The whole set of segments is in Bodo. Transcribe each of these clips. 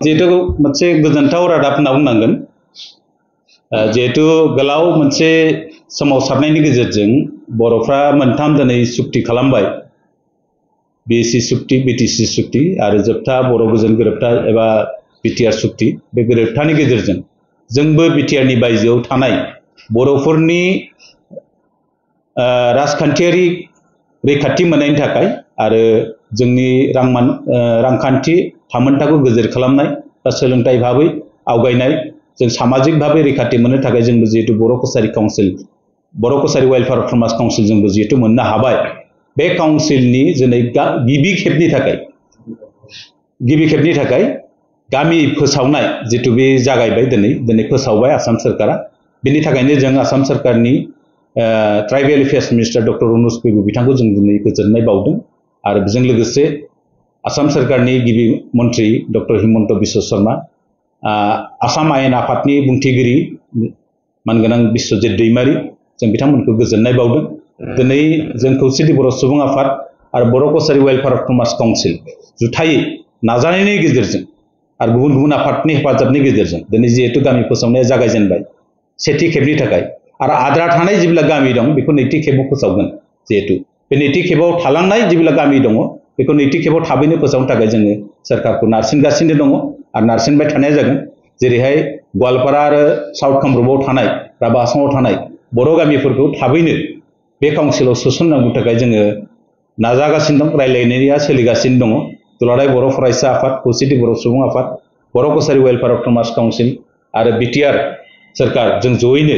जिहेतु मोनसे गोजोनथाव रादाब होनना बुंनांगोन जिहेतु गोलाव मोनसे सोमावसारनायनि गेजेरजों बर'फ्रा मोनथाम दिनै सुक्ति खालामबाय बिएसि सुक्ति बिटिसि सुक्ति आरो जोबथा बर' गोजोन गोरोबथा एबा बिटिआर सुक्ति बे गोरोबथानि गेजेरजों जोंबो बिटिआरनि बायजोआव थानाय बर'फोरनि राजखान्थियारि रैखाथि मोननायनि थाखाय आरो जोंनि रांखान्थि थामोनथाखौ गोजोर खालामनाय बा सोलोंथाइ भाबै आवगायनाय जों सामाजिक भाबै रैखाथि मोननो थाखाय जोंबो जिहेतु बर' कसारी काउन्सिल बर' कसारी वेलफेयार अट'नमास काउन्सिल जोंबो जिहेतु मोननो हाबाय बे काउन्सिलनि दिनै गिबि खेबनि थाखाय गामि फोसावनाय जितु बे जागायबाय दिनै फोसावबाय आसाम सरकारा बेनि थाखायनो जों आसाम सरकारनि ट्राइबेल एफेयार्स मिनिस्टार डक्टर अनुज पेगु बिथांखौ जों दिनै गोजोननाय बावदों आरो बेजों लोगोसे आसाम सरकारनि गिबि मन्थ्रि डक्टर हिमन्त बिश्व शर्मा आसाम आयेन आफादनि बुंथिगिरि मानगोनां बिश्वजित दैमारी जों बिथांमोनखौ गोजोननाय बावदों दिनै जों खौसेथि बर' सुबुं आफाद आरो बर' कसारी वेलफेयार अट'नमास काउन्सिल जुथायै नाजानायनि गेजेरजों आरो गुबुन गुबुन आफादनि हेफाजाबनि गेजेरजों दिनै जिहेतु गामि फोसावनाया जागायजेनबाय सेथि खेबनि थाखाय आरो आद्रा थानाय जेब्ला गामि दं बेखौ नैथि खेबाव फोसावगोन जिहेतु बे नैथि खेबाव थालांनाय जेब्ला गामि दङ बेखौ नैथि खेबाव थाबैनो फोसावनो थाखाय जोङो सोरखारखौ नारसिनगासिनो दङ आरो नारसिनबाय थानाया जागोन जेरैहाय गवालपारा आरो साउथ कामरुपआव थानाय राभा आसामाव थानाय बर' गामिफोरखौ थाबैनो बे काउन्सिलाव सोसननांगौ थाखाय जोङो नाजागासिनो दं रायलायनाया सोलिगासिनो दङ दुलाराय बर' फरायसा आफाद खौसेथि बर' सुबुं आफाद बर' कसारी वेलफेयार अट'नमास काउन्सिल आरो बिटिआर सोरखार जों जयैनो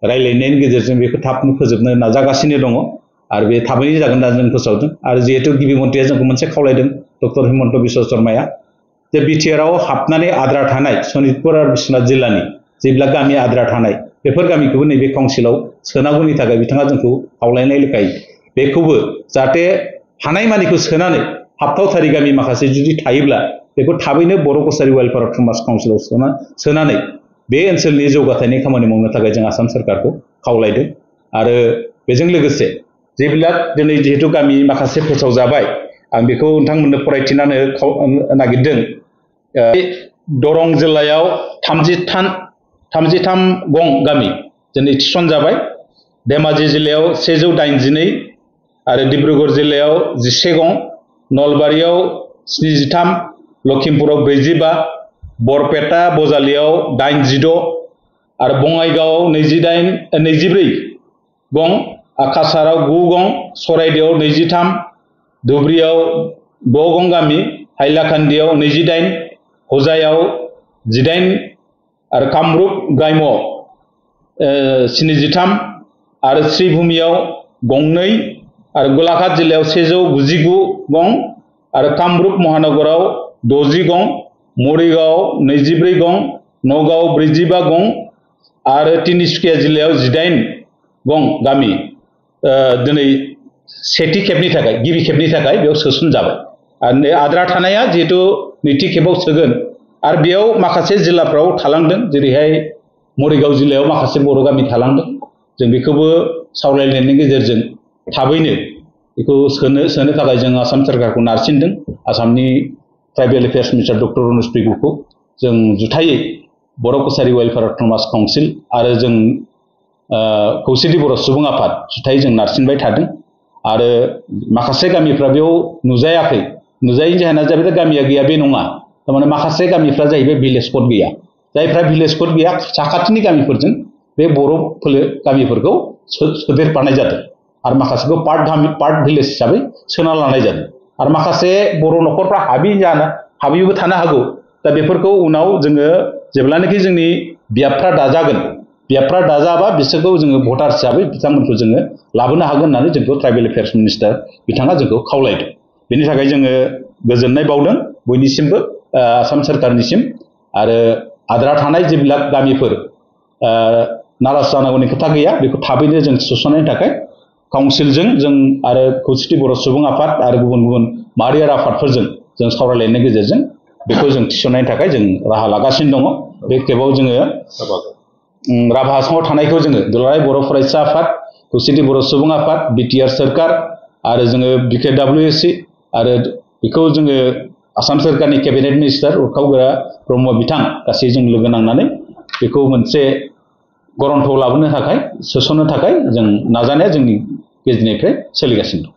रायलायनायनि गेजेरजों बेखौ थाबनो फोजोबनो नाजागासिनो दङ आरो बे थाबैनो जागोन होनना जों फोसावदों आरो जिहेतु गिबि मन्थ्रिया जोंखौ मोनसे खावलायदों डक्टर हिमन्त बिश्व शर्माया जे बिटिआरआव हाबनानै आद्रा थानाय सनितपुर आरो बिश्वनाथ जिल्लानि जेब्ला गामि आद्रा थानाय बेफोर गामिखौबो नैबे काउन्सिलाव सोनांगौनि थाखाय बिथाङा जोंखौ खावलायनाय लेखायै बेखौबो जाहाथे हानायमानिखौ सोनानै हाबथावथारि गामि माखासे जुदि थायोब्ला बेखौ थाबैनो बर' कसारी वेलफेयार अट'नमास काउन्सिलाव सोनानै बे ओनसोलनि जौगाथायनि खामानि मावनो थाखाय जों आसाम सरकारखौ खावलायदों आरो बेजों लोगोसे जेब्ला दिनै जिहेतु गामि माखासे फोसावजाबाय आं बेखौ नोंथांमोननो फरायथिनानो नागिरदों दरं जिल्लायाव 33 गं गामि दिनै थिसनजाबाय धेमाजि जिल्लायाव 182 आरो डिब्रुगड़ जिल्लायाव 11 गं नलबारियाव 73 लखिमपुराव 45 बरपेटा बजालियाव 86 आरो बङाइगावआव 24 गं काछाराव 9 गं सराइदेवआव 23 धुब्रियाव 6 गं गामि हाइलाकान्दियाव 28 हजायाव 18 आरो कामरुप ग्राम्यआव 73 आरो श्रीभूमियाव 2 आरो गलाघाट जिल्लायाव 199 गं आरो कामरुप महानगराव 60 गं मरिगांव 24 गं नगाव 45 गं आरो तिनिसुकिया जिल्लायाव 18 गं गामि दिनै सेथि खेबनि थाखाय गिबि खेबनि थाखाय बेयाव सोसनजाबाय आरो आद्रा थानाया जिहेतु नैथि खेबाव सोगोन आरो बेयाव माखासे जिल्लाफ्राव थालांदों जेरैहाय मरिगांव जिल्लायाव माखासे बर' गामि थालांदों जों बेखौबो सावरायलायनायनि गेजेरजों थाबैनो बेखौ सोनो थाखाय जों आसाम सरकारखौ नारसिनदों आसामनि ट्राइबेल एफेयार्स मिनिस्टार डक्टर अनुज पेगुखौ जों जुथायै बर' कसारी वेलफेयार अट'नमास काउन्सिल आरो जों खौसेथि बर' सुबुं आफाद जुथायै जों नारसिनबाय थादों आरो माखासे गामिफ्रा बेयाव नुजायाखै नुजायैनि जाहोना जाहैबाय गामिया गैया बे नङा थारमाने माखासे गामिफ्रा जाहैबाय भिलेज कड गैया जायफ्रा भिलेज कड गैया साखाथिनि गामिफोरजों बे बर' गामिफोरखौ सोदेरफानाय जादों आरो माखासेखौ पार्ट भिलेज हिसाबै सोना लानाय जादों आरो माखासे बर' न'खरफ्रा हाबिबो थानो हागौ दा बेफोरखौ उनाव जोङो जेब्लानाखि जोंनि बियाबफ्रा दाजाबा बिसोरखौ जोङो भटार हिसाबै बिथांमोनखौ जोङो लाबोनो हागोन होननानै जोंखौ ट्राइबेल एफेयार्स मिनिस्टार बिथाङा जोंखौ खावलायदों बेनि थाखाय जोङो गोजोननाय बावदों बयनिसिमबो आसाम सरकारनिसिम आरो आद्रा थानाय जेब्ला गामिफोर नाराज जानांगौनि खोथा गैया बेखौ थाबैनो जों सोसननायनि थाखाय काउन्सिलजों जों आरो खौसेथि बर' सुबुं आफाद आरो गुबुन गुबुन माहारियारि आफादफोरजों जों सावरायलायनायनि गेजेरजों बेखौ जों थिसननायनि थाखाय जों राहा लागासिनो दङ बे खेबाव जोङो राभा आसामाव थानायखौ जोङो दुलाराय बर' फरायसा आफाद खौसेथि बर' सुबुं आफाद बिटिआर सोरखार आरो जोङो BKWSC आरो बेखौ जोङो आसाम सोरखारनि केबिनेट मिनिस्टार उरखावगोरा ब्रह्म बिथां गासै जों लोगो नांनानै बेखौ मोनसे गरन्थआव लाबोनो थाखाय सोसननो थाखाय जों नाजानाया जोंनि गेजेरनिफ्राय सोलिगासिनो दं।